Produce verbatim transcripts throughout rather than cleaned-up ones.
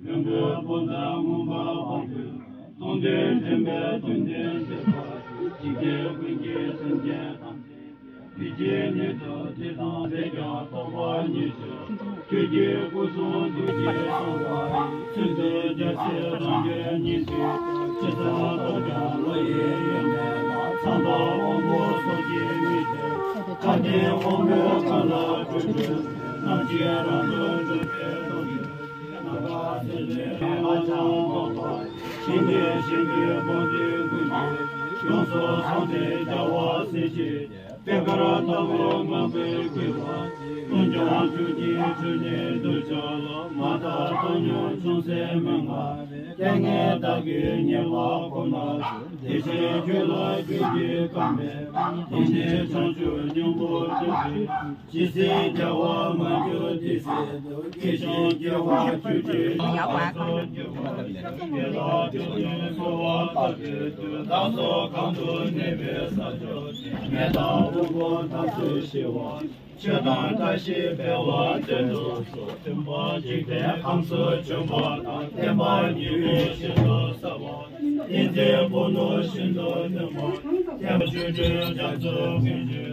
ལྷུན་པོའི་སྤུ་ལྡན་མངོན་པར་བར་དུ། སྟོང་གྲོགས་དྲན་པས་དོན་ལྡན་བྱེད་པ། ཇི་སྐད་ཀུན་གྱི་སེམས་ཅན་ཐམས་ཅད་ཀྱི། ཡིད་ཀྱི་ནང་དུ་དེ་དང་དེ་ཀྱང་རྟོགས་པ་ཉིད་ཕྱིར། ཁྱོད་ཀྱི་སྐུ་གསུང་ཐུགས་ཀྱི་བཟང་པོ། ཚུལ་དུ་རྒྱ་ཆེར་རང་རྒྱལ་ཉིད་ཀྱི། ཇི་ཙམ་བཏབ་ཀྱང་བློ་ཡི་ཡུལ་མེད་ལ། ཚངས་པ་དབང་པོ་སོགས་ཀྱིས་མི་ཐུབ། ཁ་ནི་དབང་པོའི་ཁམས་ལ་སྤྲུལ་པའི། རྣམ་ཤེས་རང་དུ་གྲུབ་པའི་སྟོང་ཉིད། ཞིང་གི་ཞིང་གི་དཔུང་སྡེ་ཀུན་གྱི། ཡོངས་སུ་བཟུང་སྟེ་རྒྱལ་བ་སྲས་ཀྱི། པད་དཀར་ལྟ་བུར་ངང་པའི་དགྱེས་པ། ཀུན་ཀྱང་ཆོས་ཀྱི་ཁྲོད་ནས་འདུ་བྱ་ལ། མ་དག་བཏང་སྙོམས་ཅུང་ཟད་མི་མངའ་བའི། སྐྱེ་གནས་བདག་གིས་ཉེ་བར་གོ་མ་ཆོད། དེ་ཕྱིར་ཁྱོད་ལ་ཁྱོད་ཀྱིས་གང་འབད་པ། དེ་ནི་བྱང་ཆུབ་སྙིང་པོར་གྱུར་ཅིག། ཇི་སྲིད་རྒྱལ་བ་མ་གྱུར་དེ་སྲིད་དུ། སྐྱེ་ཞིང་སྐྱེ་བར་གྱུར་ཅིག། ཡང་སོ་གང་དུ་གནས་པའི་ས་ཕྱོགས། མེ་དང་དབུལ་པོ་རྣམས་སུ་ཞི་བ། ཆོས་དང་བཀྲ་ཤིས་འཕེལ་བ་བརྟན་དུ་གསོལ། མཐུན་པ་འཇིག་རྟེན་ཁམས་སུ་བྱོན་པ་དང་། བསྟན་པ་ཉི་འོད་བཞིན་དུ་གསལ་བ། ཏིང་འཛིན་ཕུ་ནུ་བཞིན་དུ་ནུས་པ། བསྟན་པ་ཆོས་སྒྲོན་རྒྱ་མཚོ་ཀུན་གྱི།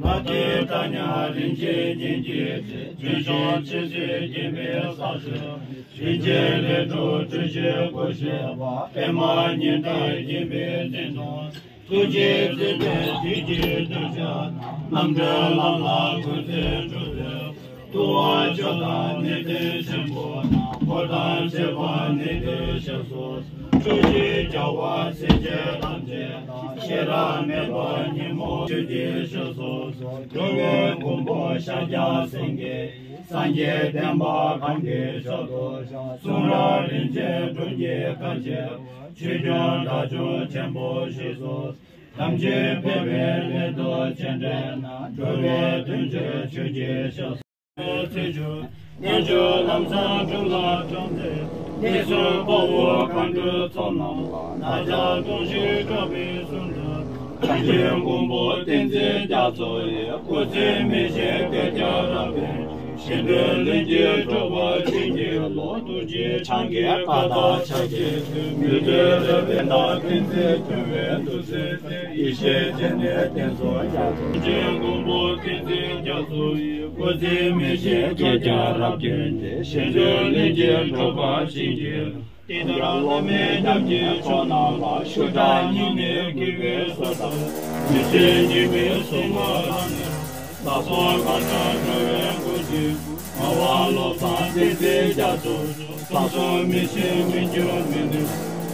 ལ་ཏི་ཏ་ཉ་རིན་ཆེན་སྙིང་གི་རྗེ། ལྗོན་ཤིང་ཆུ་ཚོད་བརྒྱན་པའི་ས་གཞི། རིན་ཆེན་རིགས་དྲུག་སྤྲུལ་གཞི་སྐུ་བཞི་པ། པདྨ་ཉི་ཟླ་བརྒྱན་པའི་སྟེང་དུ། ཐུགས་རྗེས་བརྩེ་བའི་ཐུགས་ཀྱི་གདུལ་བྱ་རྣམས། རྣམ་གྲོལ་ལམ་ལ་འགོད་ཚུལ་སྒྲུབ་པའི། ཐུབ་དབང་སྤྱོད་དང་ནུས་ལྡན་ཆེན་པོ་རྣམས། འཁོར་དང་བཅས་པ་ནི་དེར་བཞུགས་སོ། སྤྲུལ་གཞི་རྒྱལ་བ་སྲས་བཅས་ཐམས་ཅད་དང་། ཤེས་རབ་མེ་ཏོག་ཉིན་མོ་ཁྱོད་ཀྱིས་བཞུགས་སོ། འགྲོ་བའི་མགོན་པོ་ཤཱཀྱ་སེང་གེ། སངས་རྒྱས་བསྟན་པ་གང་གི་མཆོག་ཏུ་བཞེངས། གསུང་རབ་རིན་ཆེན་འབྲུ་གཉིས་དཀའ་སྤྱད་པ། ཆོས་སྐྱོང་དགྲ་བཅོམ་ཆེན་པོ་བཞུགས་སོ། ཐམས་ཅད་ཕལ་བའི་ལས་དུ་སྤྱན་འདྲེན་ན། འགྲོ་བའི་དོན་སྤྱོད་ཆོས་ཀྱི་ཞབས་སུ། ཚེ་སྒྲུབ་རྣལ་འབྱོར་ལམ་བཟང་སྒྲུབ་ལ་སྦྱོང་མཛད། ལས་གསུམ་དཔའ་བོ་མཁའ་འགྲོའི་ཚོགས་རྣམས་ལ། ན་བརྒྱ་སྟོང་ཞིག་སྐྲག་པའི་གསུང་དུ། ཐམས་ཅད་མགོན་པོ་ཏིང་འཛིན་རྒྱ་མཚོ་ཡི། སྐུ་ཚེ་མི་ཤིགས་བདེ་ཁྱབ་རབ་བརྟན་ཅིང་། བཞི་མདོའི་ལྷུན་གྱིས་གྲུབ་པ་བྱིན་གྱིས་རློབས། ཐུགས་རྗེའི་ཕྱག་གིས་བཀའ་དང་ཕྱག་རྒྱའི་མཐུས། མི་ལུས་རབ་བརྟན་དང་ཏིང་འཛིན་མཐུ་བའི་ཐུགས་སྲས་སྲས། ཡེ་ཤེས་སྤྱན་ནས་བསྟན་སོགས་རྒྱ་མཚོ་ཆེན། མགོན་པོ་ཏིང་འཛིན་རྒྱ་མཚོ་ཡི། སྐུ་ཚེ་མི་ཤིགས་བདེ་ཁྱབ་རབ་བརྟན་ཏེ། བཞི་མདོའི་ལྷུན་གྱིས་གྲུབ་པ་བྱིན་གྱིས། དེ་ལྟར་བླ་མེད་ཐབས་ཀྱི་མཆོག་རྣམས་ལ། ཤུགས་དྲག་སྙིང་ནས་དགྱེས་པའི་གསོལ་བ། མི་ཟད་ཉི་མའི་གཟུགས་སྔོ་ལ་ནི། ལ་སོགས་གང་འདུལ་འགྲོ་བའི་མགོན་ཆེན་པོ། ངག་དབང་བློ་བཟང་ཏིང་འཛིན་རྒྱ་མཚོ་མཆོག། བསམ་དུ་མི་ཤེས་མི་འགྱུར་མི་ནུབ།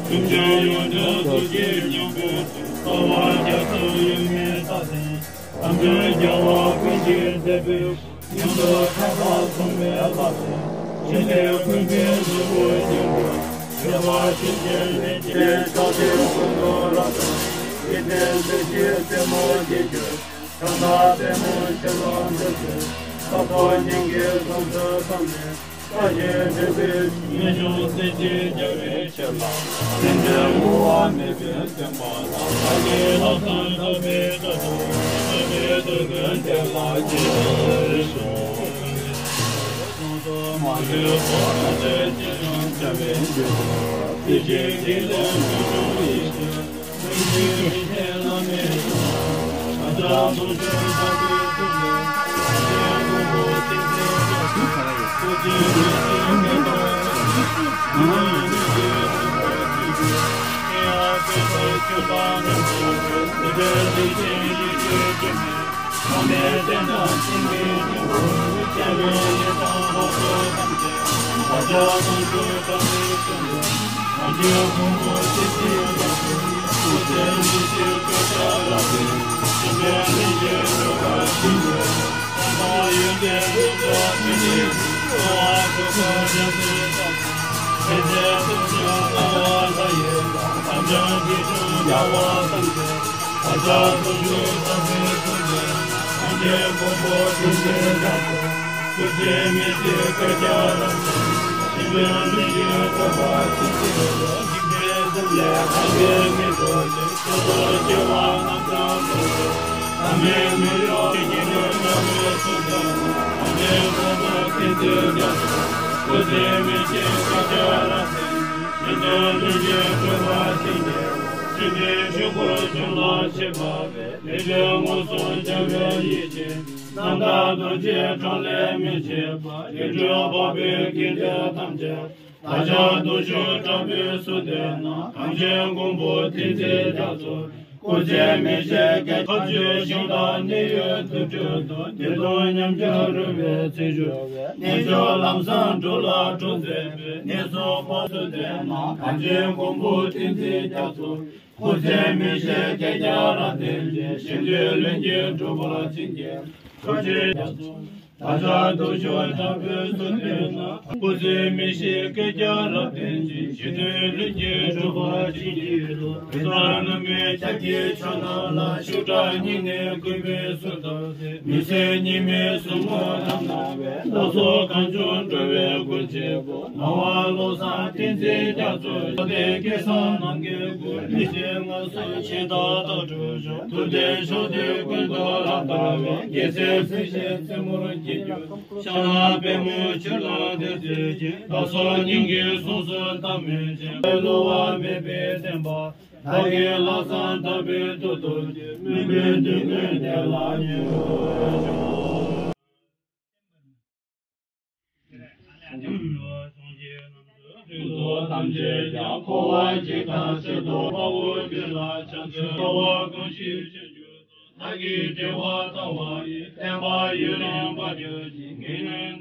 ཁྱུང་ཆེན་ཡོངས་འདུལ་ཐུགས་ཀྱི་སྙིང་པོའི་ཚུལ། རྟོགས་པ་རྒྱ་མཚོའི་ཡུལ་མེད་ས་སྟེང་། ཐམས་ཅད་རྒྱལ་བ་ཀུན་གྱི་སྲས་པོས། མཉམ་དུ་ཐེག་པ་བཟུང་བའི་བླ་མས། ཞི་བདེ་ཀུན་གྱི་གཟུགས་པོ་ཅན་པོ། སྐྱོབ་པ་ཤེས་བྱའི་ལྷན་ཅིག་ཕྱག་འཚལ་ཀུན་ཏུ་རབ་འབྱམས། ཡེ་ཤེས་ལྷུན་གྱིས་རྩེ་མོ་རྒྱན་གྱིས། ཕྱག་ན་པདྨོ་ཕྱག་ན་རྡོ་རྗེ། དཀར་པོ་སྙིང་གའི་ཟུང་དུ་འཛོམས་ནས། བཀའ་བཞིན་སྒྲུབ་པའི་ངེས་འབྱུང་སེམས་ཅན་རྒྱལ་བའི་ཆེད་ལ། བསྟན་འགྲོའི་མུ་བ་མེད་པའི་བསྟན་པ་ལ། བདག་གིས་ལྷག་བསམ་དག་པའི་སྒོ་ནས། བསྟན་པའི་དུས་ཀུན་དེ་ལ་རྗེས་སུ་བཟུང་། ཡོངས་སུ་མ་ལུས་པ་ཐམས་ཅད་ཅི་ཡང་བྱ་བའི་རྒྱུ། དེ་བཞིན་གྱི་ལས་མི་འབྱུང་ཡེ་ཤེས། རྣམ་དག་རྡོ་རྗེ་འཕྲོ་ལས་མི་ཕྱེད་པ། ཡིད་འཕྲོག་འཕགས་པའི་སྐད་དོད་ཐམས་ཅད། བདག་ཅག་སྟོང་ཕྱུག་དྲག་པོའི་གཟུགས་དེ་ན། གངས་ཅན་མགོན་པོ་བསྟན་འཛིན་རྒྱ་མཚོ། སྐུ་ཚེ་མི་ཤིགས་སྐད་ཁ་ཆོས་ཤིང་རྟ་གནས་ཡུལ་དུར་ཁྲོད་དུ། བདེ་སྟོང་ཉམས་ཆག་རུ་བའི་ཚེ་ཞུགས། རྣལ་འབྱོར་ལམ་བཟང་འགྲོ་ལ་གྲོགས་མཛད་པའི། ངན་སོང་འཕགས་གཟུགས་དེ་ན། གངས་ཅན་མགོན་པོ་བསྟན་འཛིན་རྒྱ་མཚོ། སྐུ་ཚེ་མི་ཤིགས་བསྐལ་བརྒྱར་བརྟན་ཅིང་། ཞིང་རྡུལ་ལྷུན་གྱིས་གྲུབ་པར་བྱིན་གྱིས་རློབས། ཕྱག་འཚལ་ལོ། བདག་ཅག་སྟོང་ཕྱུག་དྲག་པོའི་གཟུགས་དེ་ན། སྐུ་ཚེ་མི་ཤིགས་བསྐལ་བརྒྱར་བརྟན་ཅིང་། ཞིང་རྡུལ་ལྷུན་གྱིས་གྲུབ་པར་བྱིན་གྱིས་རློབས། བཛྲ་ན་མི་ཕྱག་གི་ཕྱོགས་རྣམས་ལ། ཤུགས་དྲག་སྙིང་ནས་བསྐུལ་བའི་གསོལ་བ་འདེབས། མི་ཟད་གཉིས་མེད་ཟུག་རྔུ་རྣམ་སྣང་བས། ལྷ་ཚོགས་གངས་ལྗོངས་སྒྲོལ་བའི་མགོན་ཆེན་པོ། ངག་དབང་བློ་བཟང་བསྟན་འཛིན་རྒྱ་མཚོ། ཕྱོགས་དེ་སྐལ་བཟང་རྣམས་ཀྱི་སྐུ། མི་ཤིགས་མངའ་གསོལ་ཕྱི་དང་ལྟག་ཁྲོ་ཆོས། ཐུབ་བསྟན་ཕྱོགས་དུས་ཀུན་ཏུ་རབ་དར་བའི། རྒྱལ་སྲས་སྲིད་ཞིའི་རྩེ་མོར་བསྐྱེད་གྱུར། ཕྱག་ན་པདྨོ་ཕྱག་ན་རྡོ་རྗེ་ཅན། བདག་སོགས་སྙིང་གའི་ཟུངས་སུ་བལྟམས་མོས་ཤིག། བསླུ་བ་མེད་པའི་བསྟན་པ། བདག་གི་ལྷག་བསམ་དག་པའི་མཐུ་སྟོབས་ཀྱིས། མི་མོས་དུས་ཀུན་དེ་ལ་ཉོན་མོངས་སྦྱོང་། ཐམས་ཅད་ཀྱང་འཁོར་བ་འཇིག་དང་ཕྱིར་ལྡོག་དཔའ་བོ་ཀུན་ལ་ཕྱག་འཚལ། དགའ་བ་གང་ཞིག་ཕྱིར་གྱུར་ཏོ། བདག་གིས་བདེ་བ་དང་བ་ཡི། བསྟན་པ་ཡུན་རིང་འབར་གྱུར་ཅིག། ངེས་ལེགས།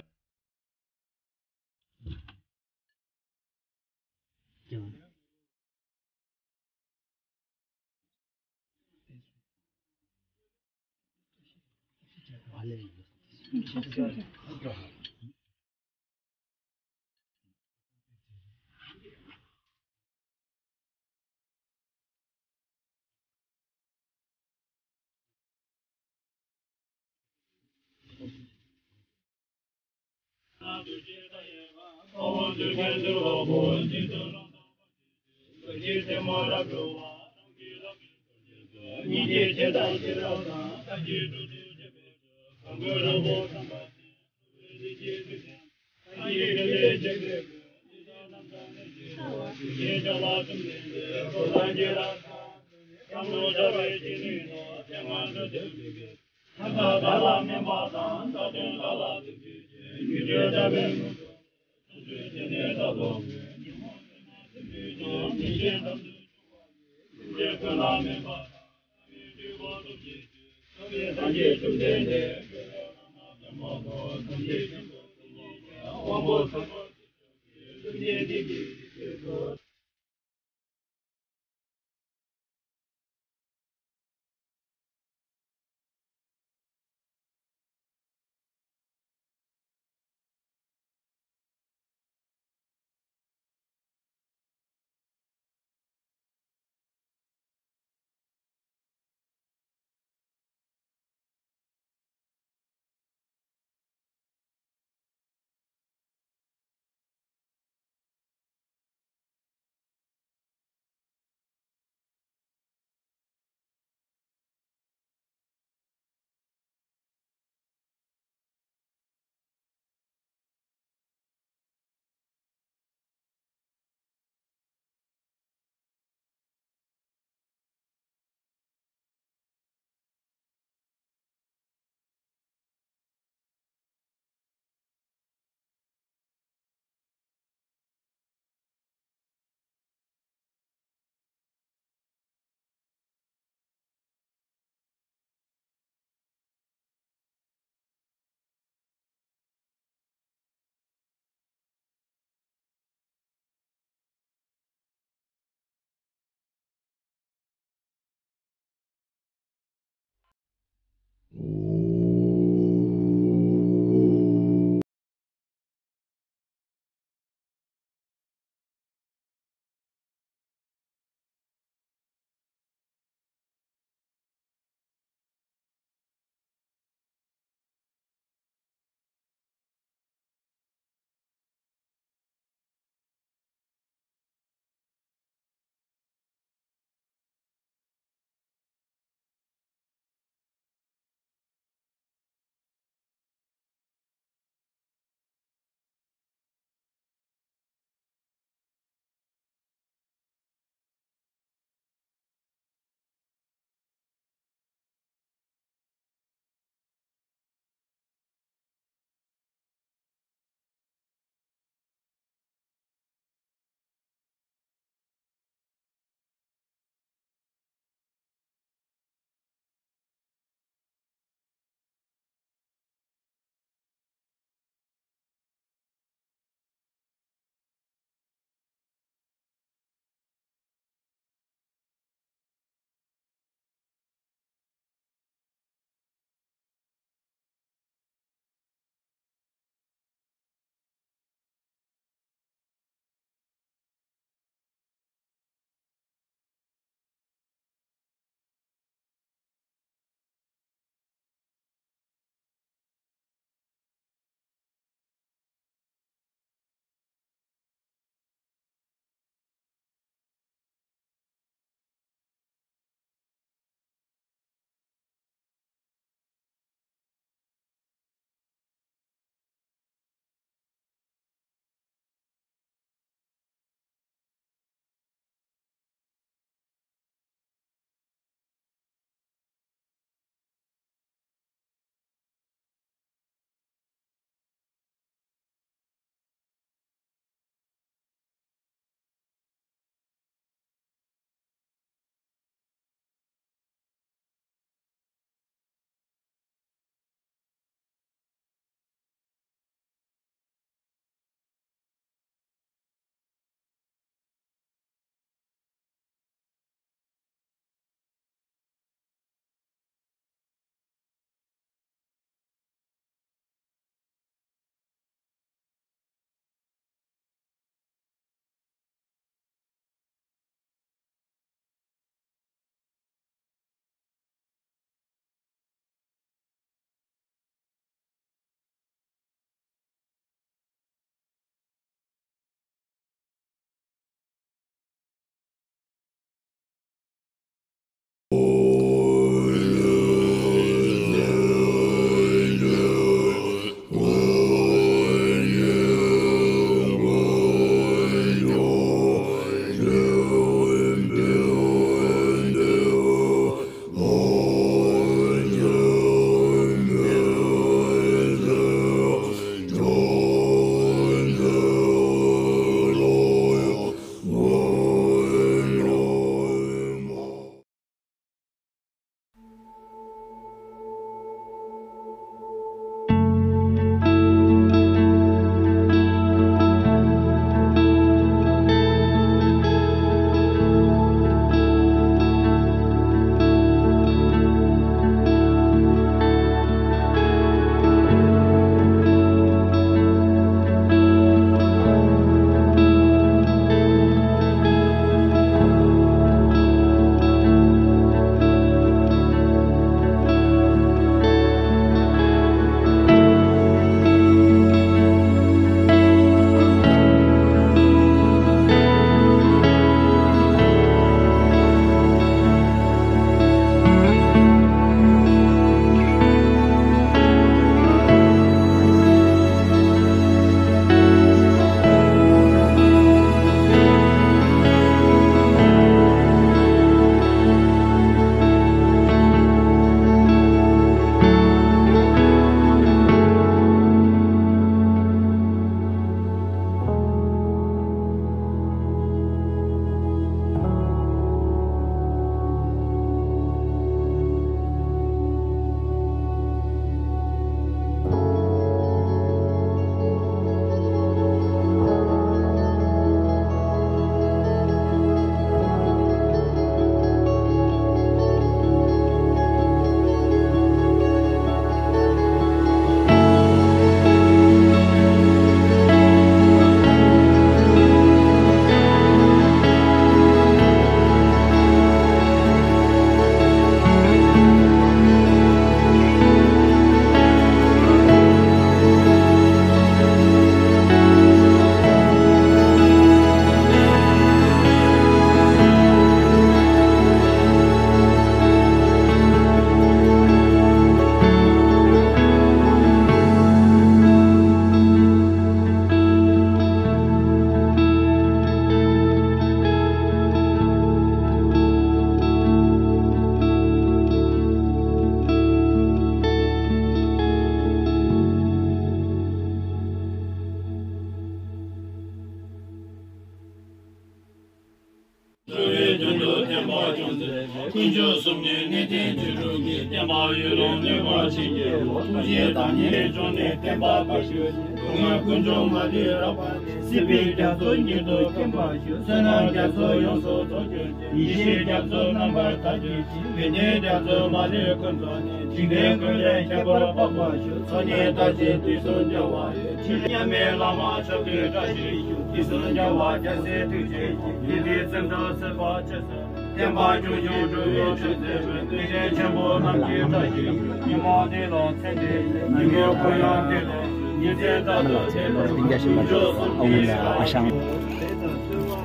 ཀུན་སྤྱོད་གསུམ་ནི་གནས་བརྟན་སྤྱི་སྒྲུབ་ཀྱི། བསྟན་པ་ཡུལ་ལུང་ནུས་པ་ཆེན་གྱི་འོག་ཐུགས་རྗེ་བདག་ཉིད་ལྗོངས་ནས་བསྟན་པ་འཕེལ་ཕྱིར། སྡུག་བསྔལ་ཀུན་འབྱུང་མ་ལུས་རབ་སྤངས་ཏེ། སྲིད་པའི་རྒྱ་མཚོ་ཉིད་དུ་སྐེམ་པར་ཤོག་བསོད་ནམས་རྒྱ་མཚོ་ཡོངས་སུ་རྫོགས་གྱུར་ཅིག་ཡེ་ཤེས་རྒྱ་མཚོ་རྣམ་པར་དག་གྱུར་ཅིག་བན་དེ་རྒྱ་མཚོ་མ་ལུས་ཀུན་རྫོགས་ནས། འཇིག་རྟེན་ཀུན་ལས་ཁྱད་པར་འཕགས་པར་ཤོག་ཚོགས་གཉིས་རྟག་ཅན་དུས་གསུམ་རྒྱལ་བ་ཡི། ཕྲིན་ལས་མཉམ་མེད་བླ་མ་མཆོག་གི་བཀྲ་ཤིས་ཤོག་དུས་གསུམ་རྒྱལ་བ་རྒྱལ་སྲས་ཐུགས་རྗེ་ཅན། ཡིད་བདེ་བརྩོན་འགྲུས་སྲིད་པ་ཆེ་ས། བསྟན་པ་རྒྱུན་འཁྱོངས་སྒྲུབ་པའི་ཆོས་སྲིད་པའི། བསྟན་པའི་ཆེན་པོ་རྣམས་ཀྱི་བཀྲ་ཤིས་ཤོག་ཉིན་མོ་འདི་ལ་ཚེ་འདིའི་ཉིན་མོའི་འཁོར་ཡང་འདི་ལ་ཉིན་མཚན་རྟག་ཏུ་དེ་ལ་ཀུན་སྤྱོད་གསུམ་གྱི་ཨ་ཧོ་ཨ་ཤང་།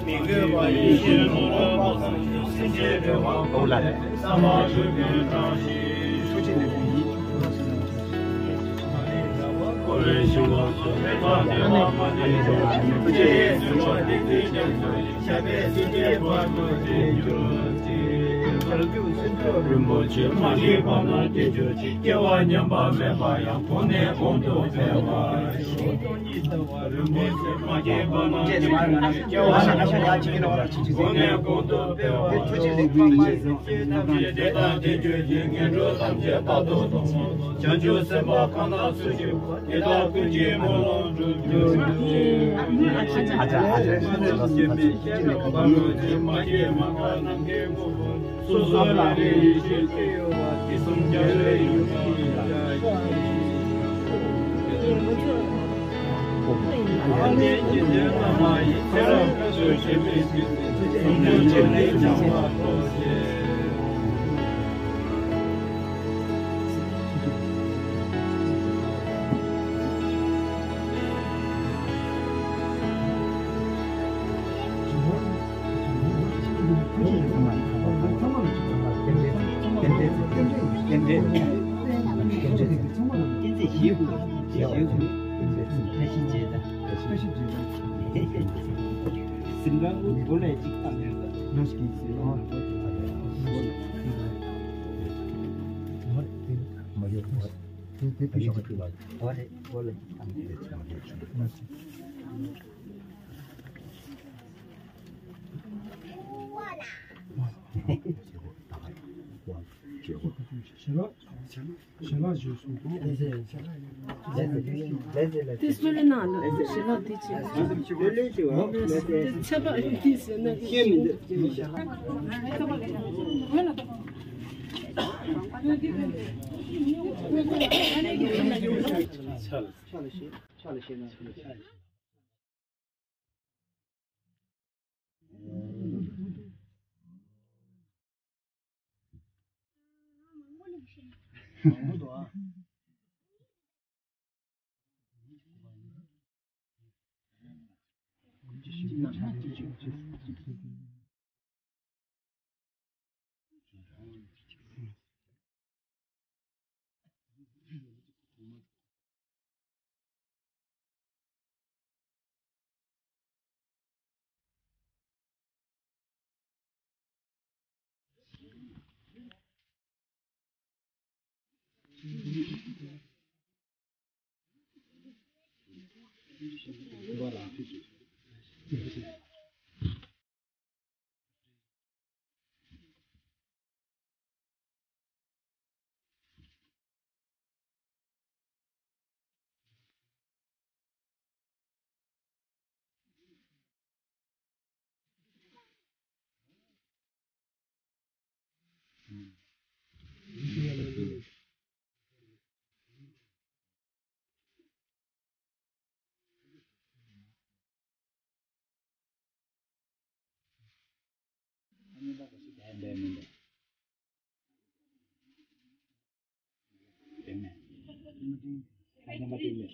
མི་གོས་པ་ཡེ་ཤེས་ནོར་བུ་བསམ་ཤིང་སེམས་ཅན་རེ་བ་ཨོ་ལ་ལ། བསམ་པ་འགྲུབ་པའི་བཀྲ་ཤིས། རིན་པོ་ཆེ་མ་སྐྱེས་པ་ན་སྐྱེ་གྱུར་ཅིག་སྐྱེ་བ་ཉམས་པ་མེད་པ་ཡང་། གོང་ནས་གོང་དུ་འཕེལ་བར་ཤོག་རིན་པོ་ཆེ་མ་སྐྱེས་པ་ན་སྐྱེ་གྱུར་ཅིག་སྐྱེ་བ་ཉམས་པ་མེད་པ་ཡང་། གོང་ནས་གོང་དུ་འཕེལ་བར་ཤོག་ཐམས་ཅད་བདེ་དང་བདེ་འབྱུང་གི་ངན་འགྲོ་ཐམས་ཅད་རྟག་ཏུ་སྟོངས་པ། བྱང་ཆུབ་སེམས་དཔའ་གང་དག་སུ་ཞིག་པ། དེ་དག་ཀུན་གྱི་སྨོན་ལམ་འགྲུབ་གྱུར་ཅིག་ཨ་ཅག་ཨ་ཅག་ཨ་ཅག་ཨ་ཅག་ཨ་ཅག་ཨ་ཅག་མ་སྐྱེས་མ་འགགས་ནམ་མཁའི་ངོ་བོ། སོ་སོ་རེ་རེ་ཡེ་ཤེས་སྤྱོད་ཡུལ་བ། དེ་གསུམ་རྒྱལ་བའི་ཡུམ་གྱི་ཡིན་ལ། ཞལ་ལག་ཞལ་ལག་ཞུ་སོང་། དེ་སུ་ལ་ན་ལ་ཞལ་ལག་དེ་ཅི། དེ་ཚད་པ་དེ་ཟེར་ན། ཕྱག་ལ་ཕྱག་ལ་བཞེས་ན།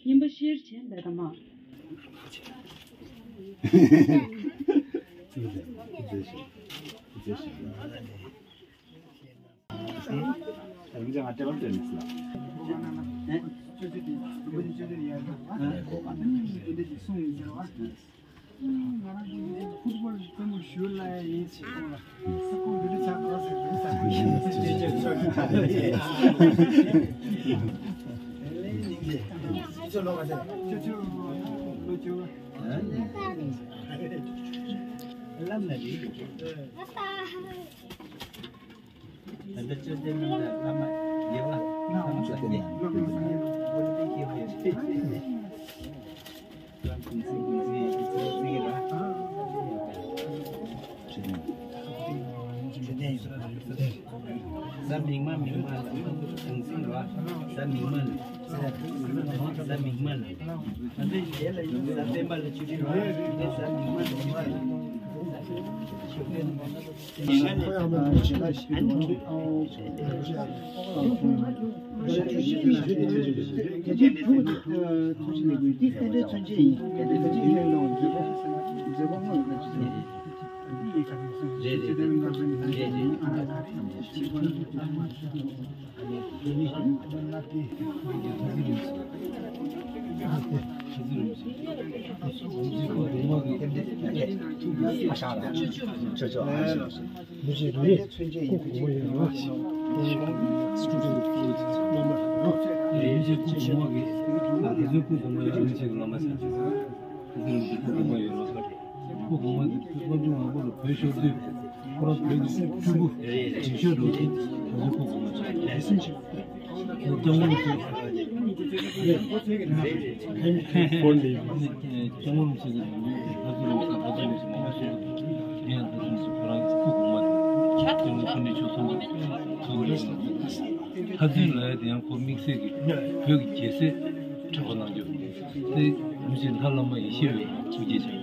ཉིན་པ་ཤེར་བྱས་འདས་དང་མ། ད་ལྟ་བཅོ་ལྡན་རྣམས་ལ་བླ་མ་རྒྱལ་བ་ལྷ་མོ་སངས་རྒྱས་ཀུན་ལྡན་ཞེས་པ་ཡོད། གཟའ་མིག་དམར་མིག་དམར་ལ་གུང་གསེང་རོ། གཟའ་མིག་དམར་ལ། གཟའ་མིག་དམར་ལ། ད་ལྟ་ཞལ་ལ་ཡིན་གཟའ་སྤེན་པ་ལ་ཆུ་ཁྲི་རོ། གཟའ་མིག་དམར་ལ། སྐུ་གོང་མ་དེ་སློབ་སྦྱོང་མང་པོ་ལ་བོད་ཤོར་དུས་ཁོ་རང་བོད་ཀྱི་སྤྲུལ་སྐུ་སྒྲིག་ཤོག་འགྲོ་དུས་ད་ཚོད་སྐུ་གོང་མ་ཆགས། སྐྱབས་མགོན་རིན་པོ་ཆེ། སྐྱབས་མགོན་རིན་པོ་ཆེ་གི་ལམ་ལུགས་ད་ཚོད་རིན་པོ་ཆེ་ད་ཚོད་རིན་པོ་ཆེ་མང་པོ་ཞིག་དེ་ཡང་ད་ཚོད་རིན་པོ་ཆེ་ཁོ་རང་གི་སྐུ་གོང་མ་དེ་སྐྱབས་མགོན་ཆོས་སྐྱོང་ཐུགས་རྗེ་ཆེ། ལྷ་རྫུན་ལ་ཡ་དེ་ཡང་ཁོ་དམིགས་བསལ་གྱི་བོད་ཀྱི་རྒྱལ་སྲས་གྲགས་པ་གནང་རྒྱུ་དེ་རིན་པོ་ཆེ་ལྷ་བླ་མ་ཡེ་ཤེས་འོད་ཐུགས་རྗེ་ཆེ།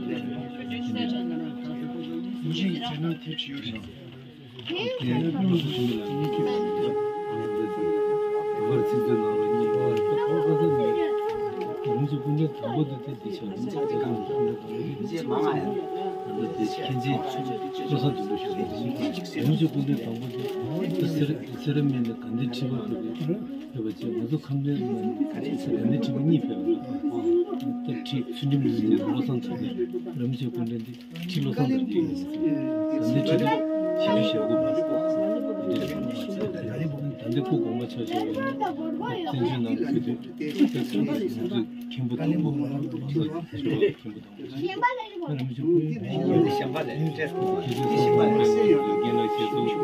མི་ཞིག་གི་རྗེས་གནང་དེབ་ཅིག་ཡོད་རེད། དེ་ནས་ཀུན་ཏུ་ཞུ་མི་ལ་མི་ཁྱེད་ཀྱི་བར་ཚིག་མཛོད་ནང་ལ་གཉིས་པ་ཁོ་ཁ་ས་ནས་རིན་པོ་ཆེ་སྐུ་ཕྲེང་དང་པོ་དེ་དེ་འདི་ཆགས་རིན་པོ་ཆེ་རྗེ་ཁམས་ཀྱི་ཁྱུང་ལས་དང་པོ་དེ་མཁན་ཆེན་བློ་བཟང་དོན་གྲུབ་ཞུ་བ་རེད། རིན་པོ་ཆེ་སྐུ་ཕྲེང་དང་པོ་དེ་སེ་ར་སེ་ར་སྨད་ནས་དགའ་ལྡན་ཁྲི་པ་ཕེབས་པའི་ཕེབས་པ་བྱས། ང་ཚོ་ཁམས་ཚན་ནས་དགའ་ལྡན་ཁྲི་པ་གཉིས་ཕེབས་པ་རེད། ད་ཁྲི་ཚུལ་ཁྲིམས་ལུས་རྩལ་བློ་བཟང་ཚེ་བརྟན། རིན་པོ་ཆེ་སྐུ་ཕྲེང་འདི་ཁྲི་བློ་བཟང་དར་རྒྱས་ཡིན། ད་ལྟའི་ཁྲི་ལོ་བཞི་བཅུ་ཞེ་དགུ། ད་ལྟའི་སྐུ་གོང་མ་ཆགས་བཞག་པ་ཡིན་ན་བཙན་བྱོལ་ནང་ལ་ཕེབས་དུས་ད་ཚོད་ལ་ང་ཚོས་མཁན་པོ་དང་པོ་ང་ཚོ་མཁན་པོ་དང་པོ་རིན་པོ་ཆེ་སྐུ་ཕྲེང་རྒན་ལགས་བཅས་སུ་བཞག་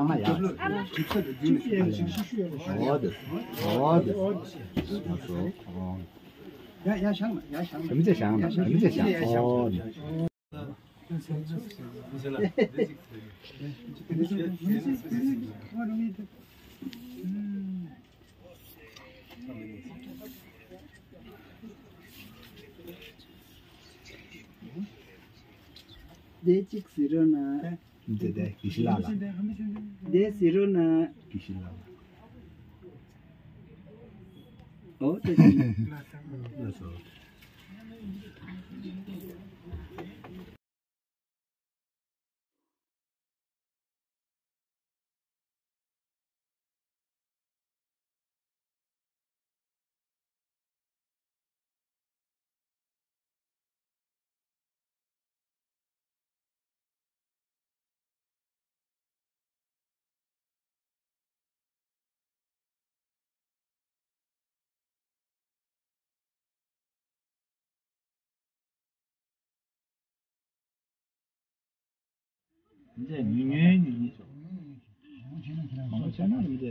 ན་ཡག་འོ་དེ། འོ་དེ། ཡ་ཡ་བཞག་ན་ཡ་བཞག་ན། རིན་པོ་ཆེ་བཞག་ན་རིན་པོ་ཆེ་བཞག་འོ་དེ། དེ་གཅིག་ཟེར་རོ་ན། འདི་དེ་དགེ་བཤེས་ལགས་ལ། དེ་ཟེར་རོ་ན། དགེ་བཤེས་ལགས་ལ། ཨོ་དེ་དེ། ལགས་སོ། འདི་ཉུང་ཉུང་ཉུང་ཉུང་ཆོག་མང་པོ་བྱས་ན་འདི།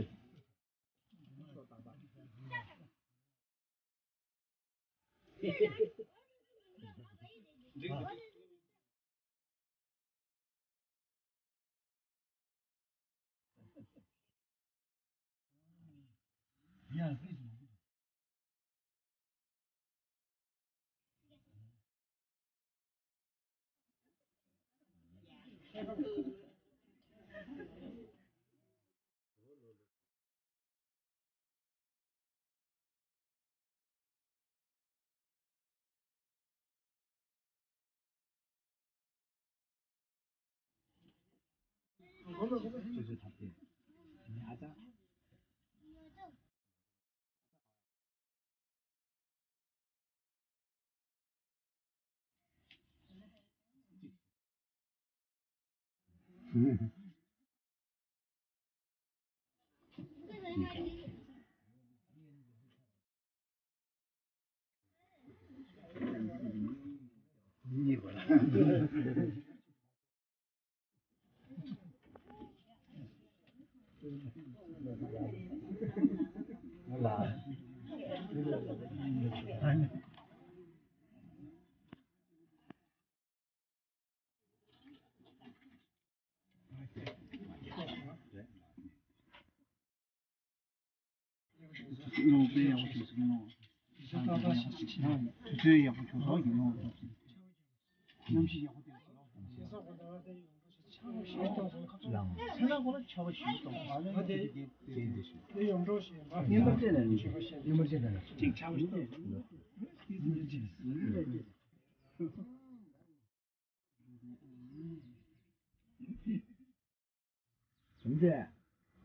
བྱུང་ཚེ།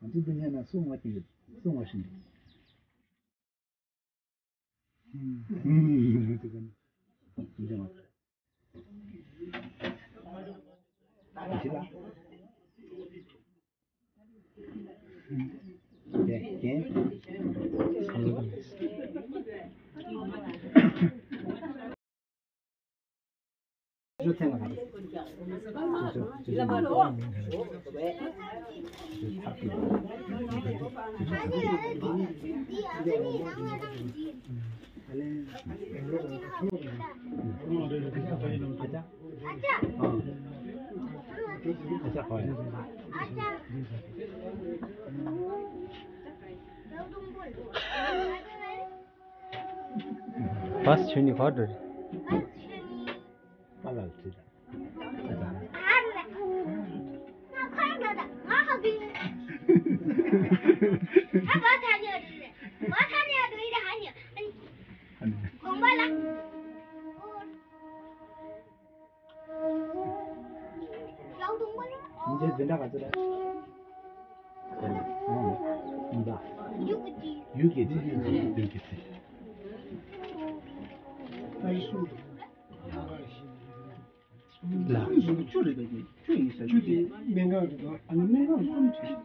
ང་ཚོ་འདི་ནས་ན་སྲུང་བ་ཅིག་སྲུང་བ་ཞིག་བས་ཆོས་ཉིད་ག་འགྲོ་རེད། པ་ལགས་བྲིས་དང་། འཛིན་གྲྭ་ག་ཚོད་རེད། ཡུག་གི་ཚེ། ཡུག་གི་ཚེ། ལ། བཅུ་རེད་པས། བཅུ་ཡིན་ས། བཅུ་དེ་སྨན་ཁང་རེད་དོ། ཨ་ནི་སྨན་ཁང་གསུམ་བྲིས་ཤིག་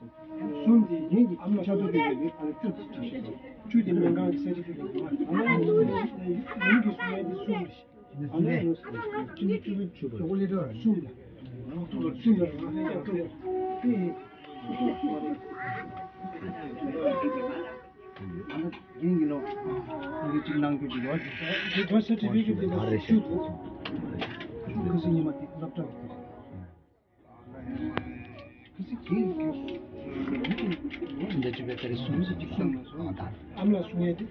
གསུམ་དེ་ཡིན་གྱི་ཨ་མ་ཤ་ཚ་དེ་རེད། ཨ་ནི་བཅུ་དེ་བྲིས་ཤིག་བཅུ་དེ་སྨན་ཁང་གི་ས་ཆ་དེ་རེད་དོ། ཨ་ནི་ཡིན་གྱི་སྨན་དེ་གསུམ་རེད། ཨ་ནི་ཡིན་གྱི་སྨན་དེ་གསུམ་རེད། གསུམ་ལ་ང་ཧ་ཡང་ཀ་བ་དེ། རྒན་གྱི་ལོ། ཨ་གི་གཅིག་གནང་རྒྱུ་གཅིག་ཡོད། དེ་ད་སེ་ཊི་ཕི་ཀེ་ཊི་དེ་ལ་བཅུ་འདུག་ཁ་སང་ཉི་མ་དེ་སློབ་གྲྭ་གི་དེ། ཁ་སང་རྒན་གྱི་འདི་ཅི་བས་དེ་རེ་སུམ་ཅུ་གཅིག་བཏང་ལ་སོང་། ཨ་མ་ལ་སུ་ངས་དེ།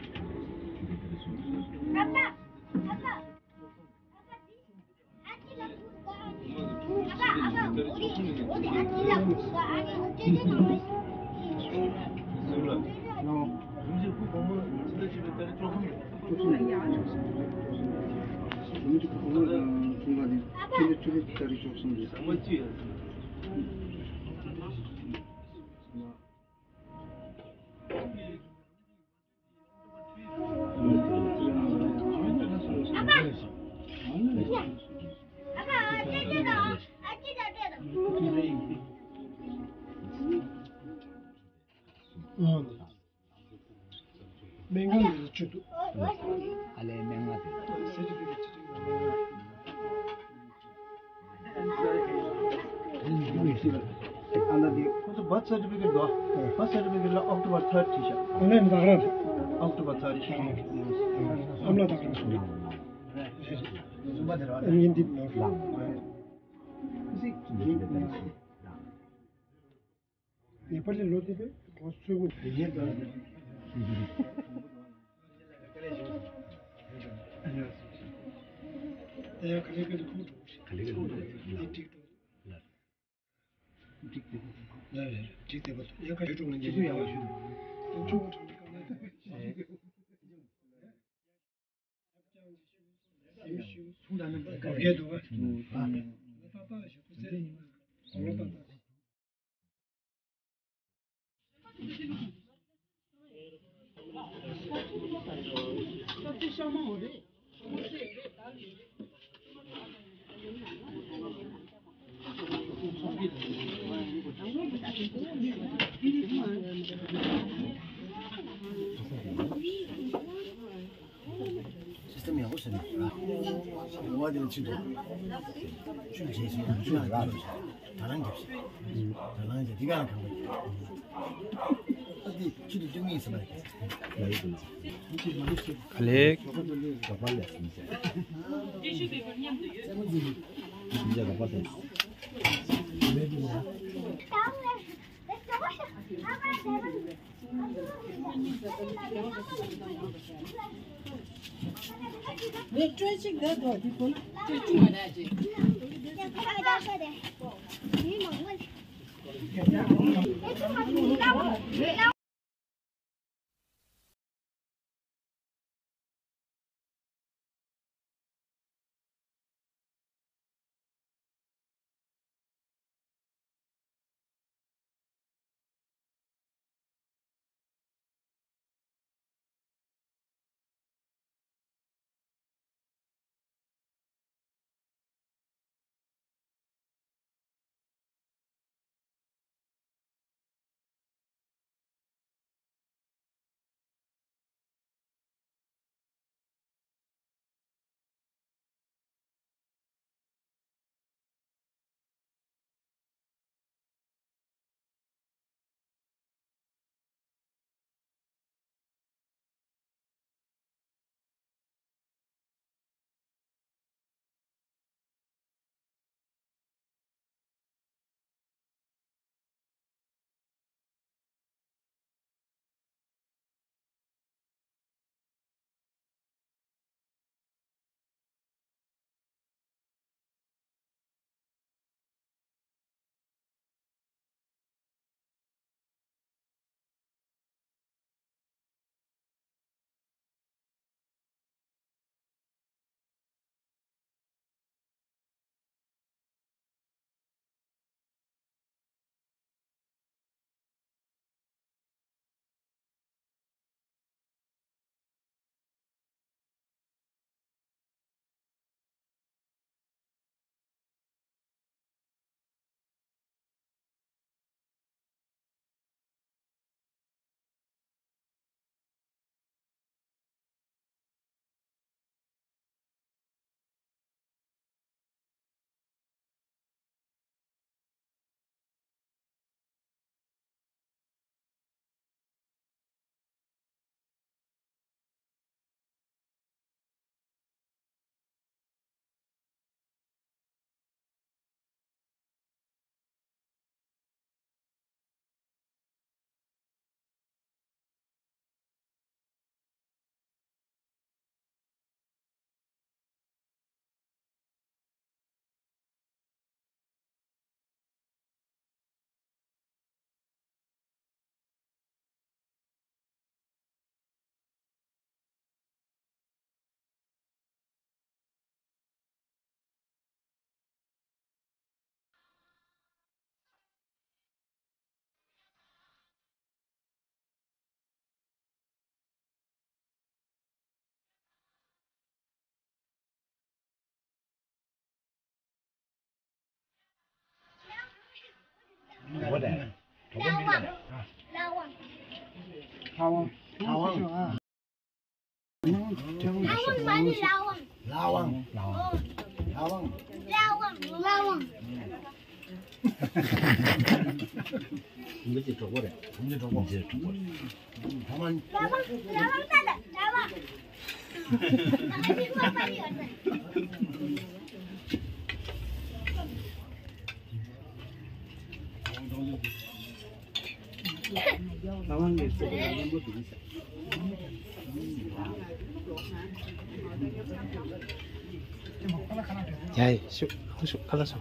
སྨན་ཁང་ལ་བཅུ་འདུག་ཨ་ལས་སྨན་ཁང་དེ། ཨ་ན་དེ་ཁོ་ཚོ་བར་ཐི་སར་ཊི་ཕི་ཀེ་ཊི་འདུག་བར་ཐི་སར་ཊི་ཕི་ཀེ་ཊི་ལ་ཨོག་ཊོ་བར་ཐར་ཊི་བྲིས་ཤག་ཨ་ལས་ནི་ད་ག་རང་རེད། ཨོག་ཊོ་བར་ཐར་ཊི་བྲིས་ཤག་ཨ་མ་ལགས་ད་ག་རང་རེད། ཨ་ནི་འདི་ནོར་ལ། ནེ་པ་ལི་ལོ་དེ་བས་གོ་ཚོད་དགོས། དེ་ཡིན་ད། དེ་ཡང་ག་ལེ་ག་ལེ་ཁུངས་འགྲོ་གི་རེད། ག་ལེ་ག་ལེ། དེ་འགྲིག་འགྲོ། ལ། འགྲིག་དེ། ལ་རེད་འགྲིག་དེ་བ། ཡང་ག་ལེ་འགྲོ་ང་ཉན་ཡང་ཡང་ཞུ། དེ་ཆུང་ངུ་གྲོང་ཁྱེར་གང་ལ། སིསི་ཊམ་ཡག་པོ་བཟོས་ནས་ར། ཨོ་བ་དེ་ལ་ཆུ་འདུག་ཆུ་རྗེས་སུ་ཆུ་ཡང་རག་འདུག་དྲ་ལང་རྒྱབ་ཤིག་དྲ་ལང་རྒྱབ་དེ་ག་ལ་གང་ག་ཨ་དེ་ཆུ་དེ་སྟོན་གྱི་ཡིན་ཟེར་བ་ཡིན། ག་ལེགས། ལ་དབང་། ལ་དབང་། ལ་དབང་། ལ་དབང་། ཁོང་ཚོའི་གྲོགས་པོ་རེད། ཁོང་ཚོའི་གྲོགས་པོ། ཁོང་ཚོའི་གྲོགས་པོ་རེད། ད་མ། ལ་དབང་། ལ་དབང་ད་ད་ལ་དབང་། ཡ་ཡ་ཤུ་ཤུ་ཁ་ལ་ཤུ།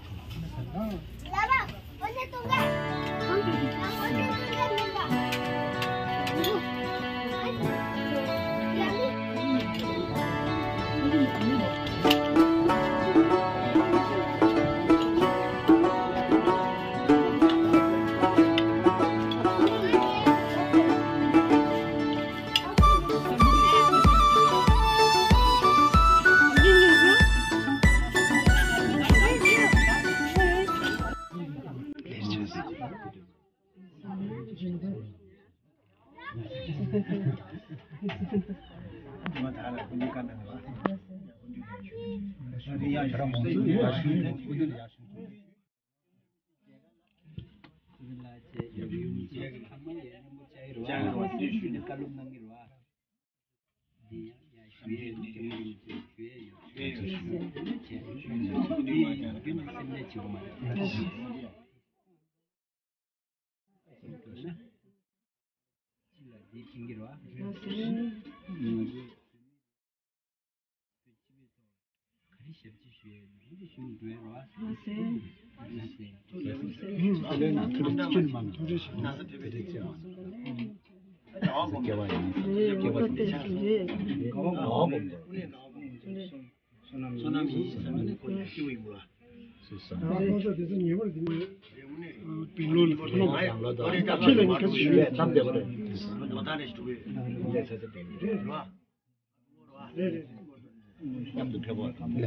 མཉམ་དུ་ཕེབས་པ།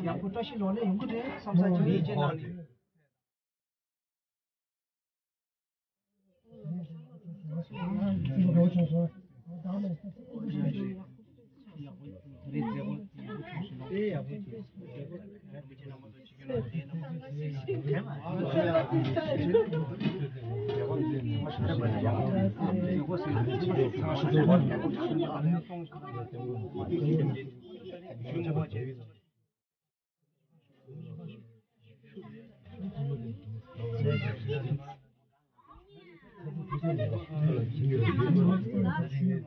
ཡག་པོ་བཀྲ་ཤིས་ལོ་ལེགས་ཡོང་གི་རེད་བསམ་ས་ཅིག་ཡིན་གཅིག་གནང་ནས།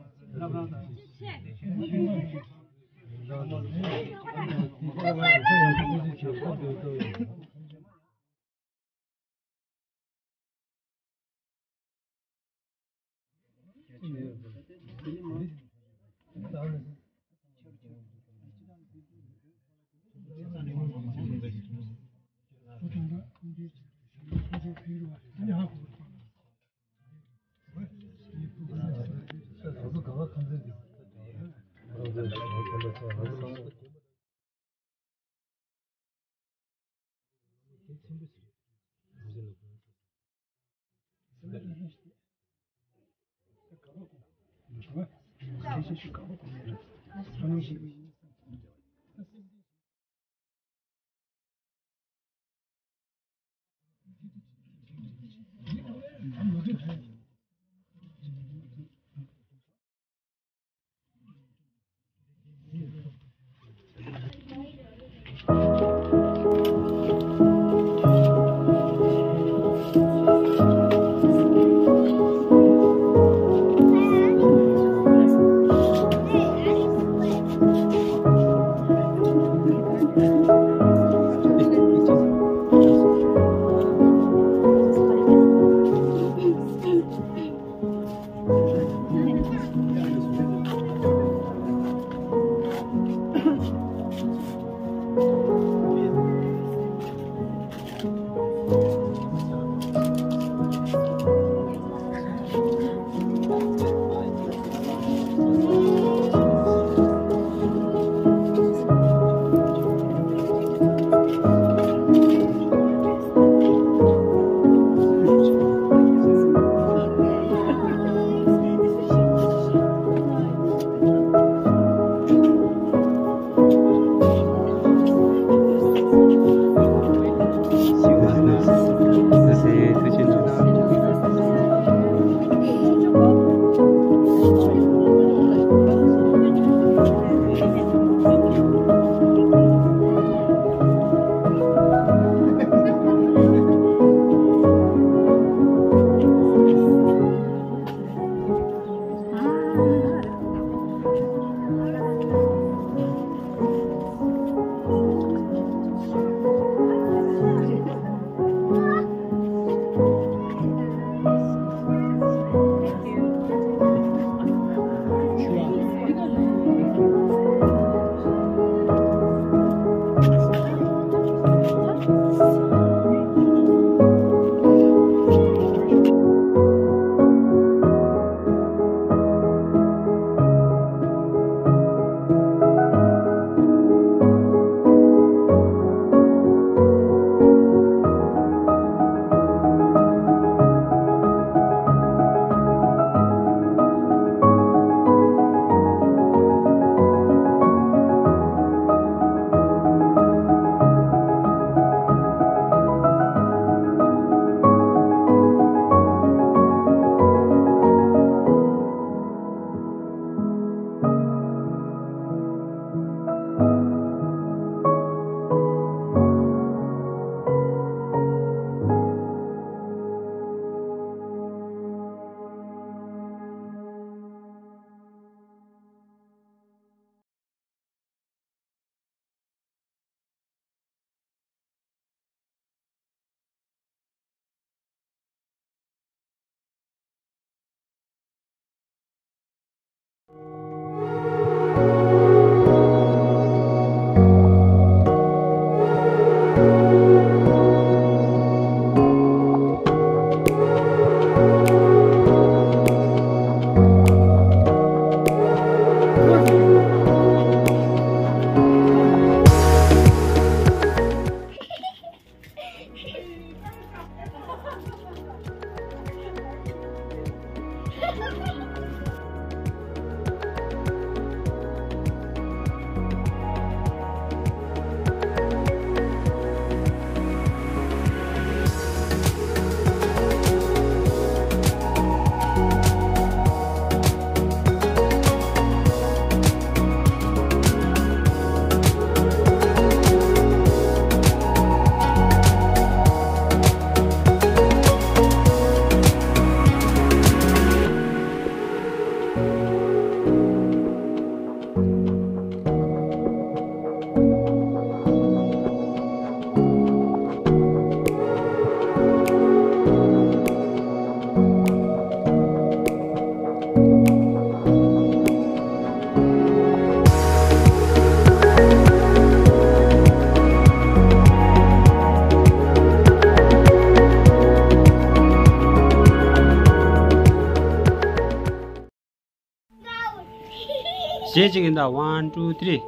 གཞས་གཅིག་ཡིན་ད། One, two, three.